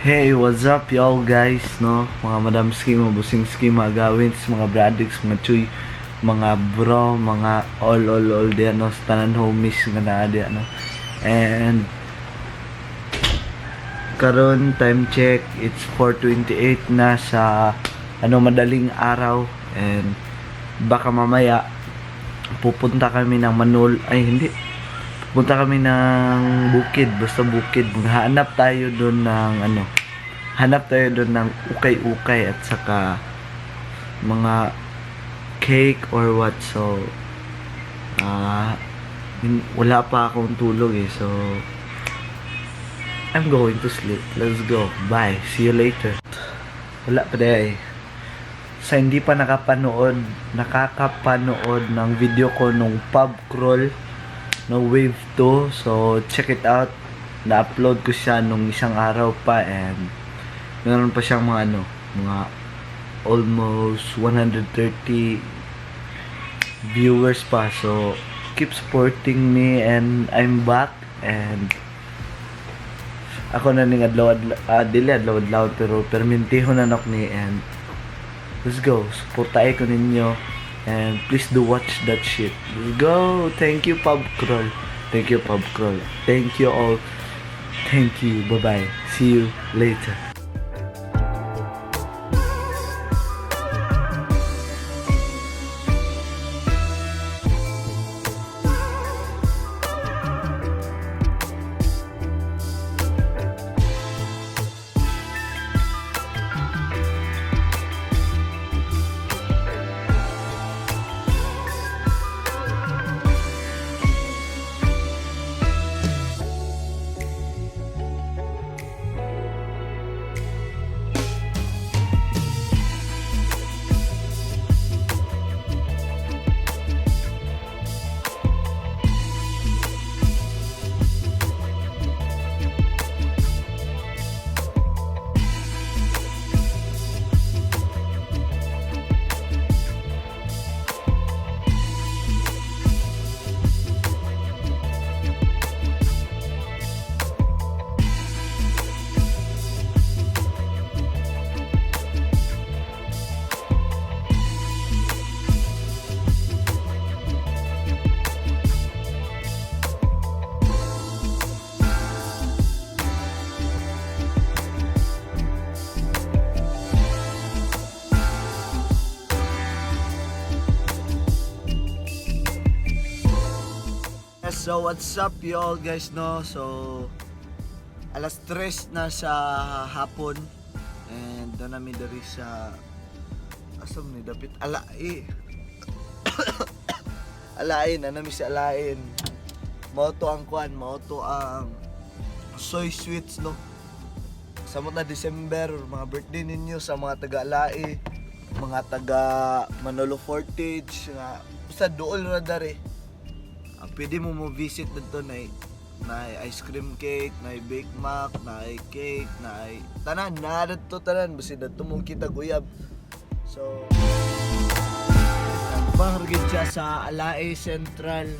Hey, what's up, y'all guys, no? Mga madamski, mga busingski, mga gawins, mga bradix, mga chuy, mga bro, mga all, all, all, diyan, no? Sa tanan homies nga naa diyan, no? And karon time check, it's 4:28 na sa ano madaling araw and baka mamaya pupunta kami ng Manol, ay hindi, punta kami ng bukid, basta bukid. Hanap tayo doon ng ano, hanap tayo doon ng ukay-ukay at saka mga cake or what. So, wala pa akong tulog eh. So, I'm going to sleep. Let's go. Bye. See you later. Wala pa dahil eh. Sa hindi pa nakakapanood ng video ko nung pub crawl no wave 2. So, check it out. Na-upload ko siya nung isang araw pa and meron pa siyang mga ano, mga almost 130 viewers pa. So, keep supporting me and I'm back and ako na ning adlaw adlaw, dili adlaw adlaw pero permintiho na nok ni and let's go. Suportahe ko ninyo and please do watch that shit. Let's go. Thank you, Pub Crawl. Thank you, Pub Crawl. Thank you all. Thank you. Bye-bye. See you later. So what's up, y'all guys, no? So alas 3 na sa hapon and doon namin diri sa asam ni dapit Alae. Alain na nami sa Alain. Mao to ang kuan, mao to ang Soy Sweets, no. Samot na December, mga birthday ninyo sa mga taga Alae, mga taga Manolo Fortage, nga basta dool ra diri. Pwede mo mo visit dito na na ice cream cake, na Bake Mac, na cake, na tanan na dito tanan basta dito mo kita guyab. So Pangrigid siya sa Alae Central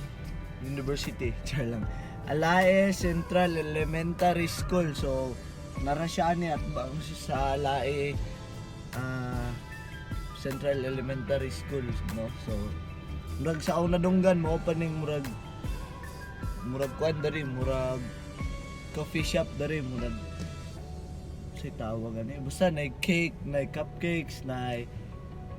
University. Char lang. Alae Central Elementary School. So nara siya ani at bang siya sa Alae Central Elementary School, no? So murag sa una dunggan mo opening murag murag kuan diri, murag coffee shop diri, murag say tawag ani basta na cake, na cupcakes, na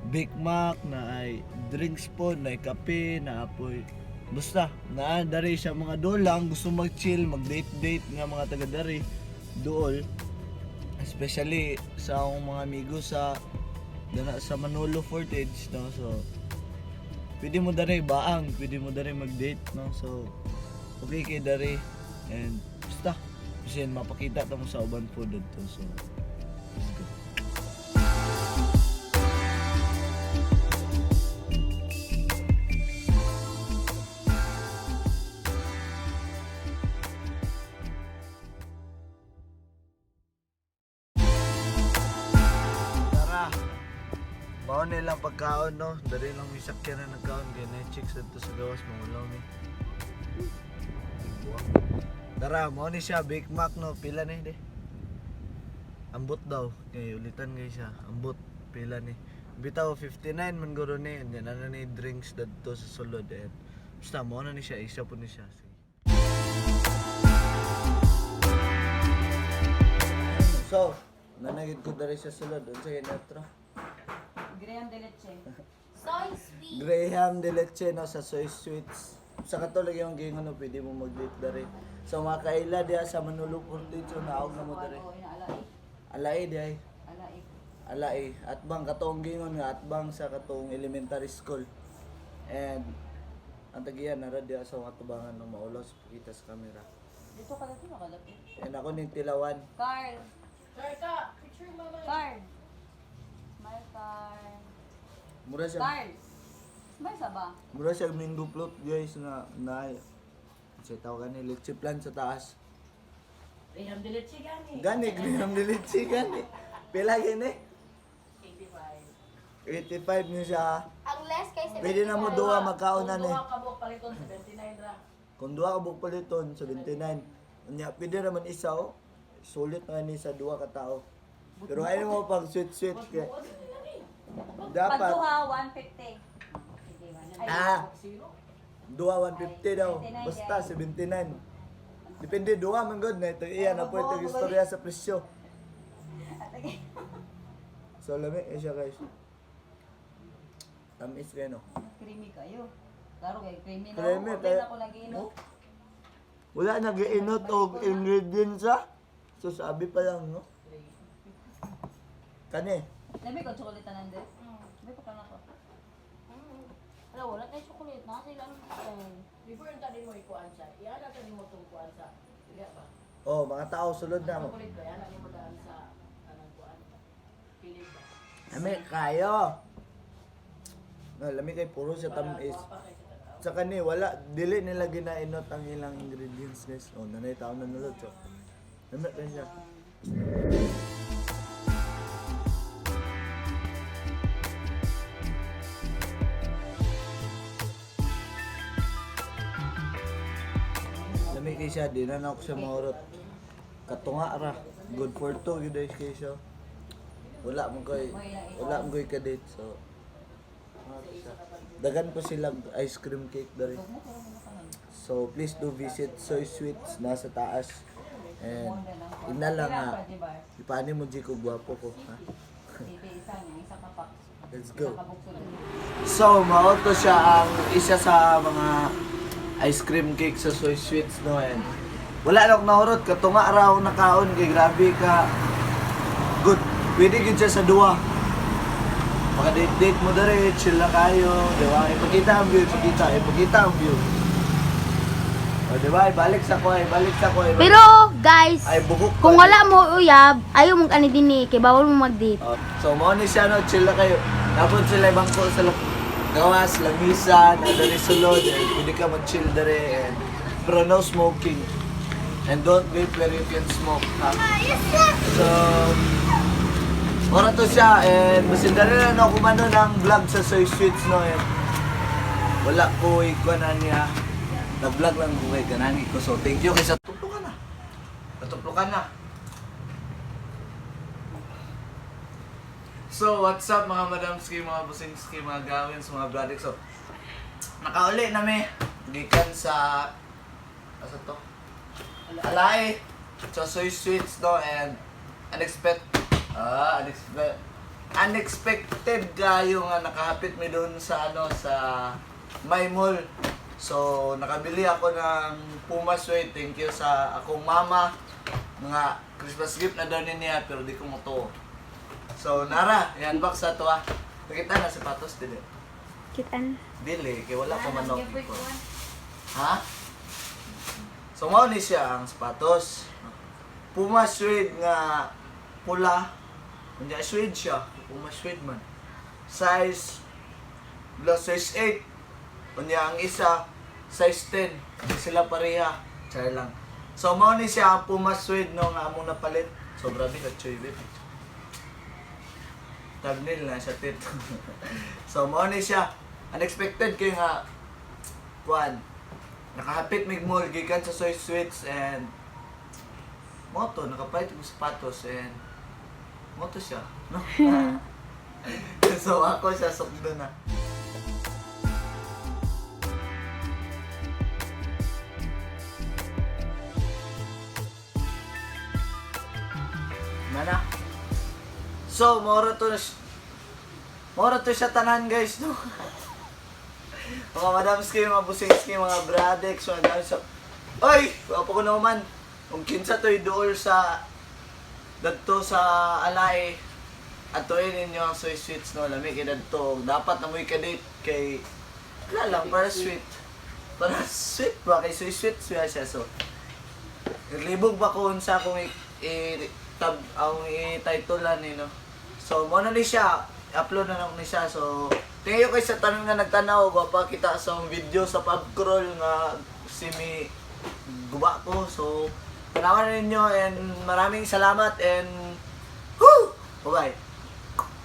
Big Mac, na drinks po, na kape, na apoy. Basta na dari siya mga dolang gusto mag-chill, mag-date date nga mga taga dari dool. Especially sa akong mga amigo sa dana sa Manolo Fortage, no? So pwede mo dari baang, pwede mo dari mag-date, no? So okay kay dari and basta kasi mapakita ta mo sa uban po dito. So let's go. Tara. Mao na lang pagkaon, no. Dari lang may sakyan na nagkaon kay na chicks dito sa gawas mangulaw mi. Tara, mao ni siya Big Mac, no. Pila na hindi? Ambot daw kay ulitan kay siya. Ambot pila ni. Bitaw 59 man guro ni and then ano ni drinks dadto sa sulod and basta mo na ni siya, isa po ni siya. Sige. So, nanagid ko diri sa sulod unsa kay netro? Graham de leche. Soy sweet. Graham de leche no sa Soy Sweets. Sa katulad yung gingon no, pwede mo mag-date diri. So mga kaila diha sa Manolo Fortich naog na mo diri. Oo, ina alaik. Alay di ay. Alaik. Alay atbang katong gingon nga atbang sa katong elementary school. And ang tagiyan nara diha sa mga tubangan no maulaw sa pakita sa camera. Dito ka dito nakalapit. And ako ning tilawan. Carl. Carl. Smile, Carl. Mura siya. Carl. Smile sa ba? Mura siya mango float guys na na sa tawag ni leche plan sa taas. Graham de leche gani. Gani Graham de leche gani. Pila gini? 85. 85 ni siya. Ang less kay 75. Pwede na mo duha magkaon na Kung ni. duha ka buok paliton 79 ra. Kung duha ka buok paliton 79. Unya pwede naman isa oh. Sulit na ni sa duha ka tao. Pero ayaw mo pag sweet sweet kay dapat Pagduha, 150. Sige, wala. ah Zero. duha 150 daw. Basta 79. Depende duha man gud na ito iya na po ito istorya sa presyo. So lami eh siya guys. Tamis kayo no. Creamy kayo. Klaro kay creamy na. Creamy Creamy kayo. na ako nagiinot. Wala nagiinot og ingredients ah. So sabi pa lang no. Kani. Lami ko chocolate tanan de. May pa kana ko. Wala, wala tayong chocolate. Nasa ilan ang Before unta din mo ikuan sa. Iana ta nimo tong kuan sa. Diya ba? Oh, mga tao sulod na mo. Chocolate ba iana nimo daan sa anang kuan. Pilit ba? Lami kayo. No, lami kay puro sa tamis. Pa kay sa tanaw. Sa kani wala dili nila ginainot ang ilang ingredients guys. Oh, nanay tao na nulod so. Lami rin siya. Lami kay siya, di na na ako siya maurot. Katunga ra. Good for two gyud ay kay siya. Wala mo koy ka-date so. Dagan po sila ice cream cake dali. So please do visit Soy Sweets nasa taas. And ina lang nga. Ipaano mo G ko gwapo ko ha? Sige, isa niya, isa ka pa. Let's go. Isa ka bukso. So mao to siya ang isa sa mga ice cream cake sa Soy Sweets no and wala lang nahurot katunga ra ako nakaon kay grabe ka good. Pwede gid siya sa duha. Maka date date mo dere, chill na kayo, di ba? Ipakita ang view, ipakita, ipakita ang view. O, di ba? Ibalik sa ko, ibalik sa ko. Ibalik. Pero guys, ay bugok ko. kung wala mo uyab, ayaw mong ani din eh, kay bawal mo mag-date. Oh, so mo ni siya no, chill na kayo. Tapos sila bangko sa gawas, lamisa, na dali sulod, and pwede ka mag-chill dere and pero no smoking. And don't vape where you can smoke. Ha? So, ora to siya and basin dali na no kumano ng vlog sa Soy Sweets no and wala ko ikuan na niya. Nag-vlog lang ko kay ganani ko. So thank you kay sa tuplo ka na. Natuplo ka na. So, what's up mga madamski, mga businski, mga gawins, mga brother. So, nakauli na mi. Gikan sa... Asa to? Alay! Sa Soy Sweets, no? And unexpected... Ah, unexpected... Unexpected kayo nga nakahapit mi doon sa ano sa My Mall. So, nakabili ako ng Puma Suede. Thank you sa akong mama. Mga Christmas gift na daw ni niya pero di ko mo. So, Nara, i-unbox sa to ah. Nakita na sapatos, dili. Kitan. Dili, kay wala pa man ako. Ha? So, mao ni siya ang sapatos. Puma suede nga pula. Hindi, suede siya. Puma suede man. Size, plus size 8. Unya ang isa, size 10. Di sila pareha. Char lang. So, mao ni siya ang Puma suede no nga among napalit. So, grabe ka choy babe. Thumbnail na siya tit. So, mao ni siya. Unexpected kay nga kuan. Nakahapit mig mall gikan sa Soy Sweets and mo to nakapalit og sapatos and Mo to siya, no? So ako siya sukdo na. Mana? So, moro to moro to siya tanan, guys, no? Mga madams kayo, mga busings kayo, mga bradex, mga dami sa... Oy! Wapo ko naman. Kung kinsa to'y dool sa... Dadto sa alae, atuin ninyo ang soy sweets, no? Lami kay dadto. Dapat na mo'y kadate kay... Wala lang, para sweet. Para sweet ba? Kay soy sweets siya siya. So, naglibog ba ko unsa akong i- tab ang i-title ani, no? So mo na ni siya, upload na lang ni siya. So thank you kay sa tanan nga nagtanaw, wa pa kita sa akong video sa pub crawl nga simi guba ko. So tanawan na ninyo and maraming salamat and woo! Bye-bye.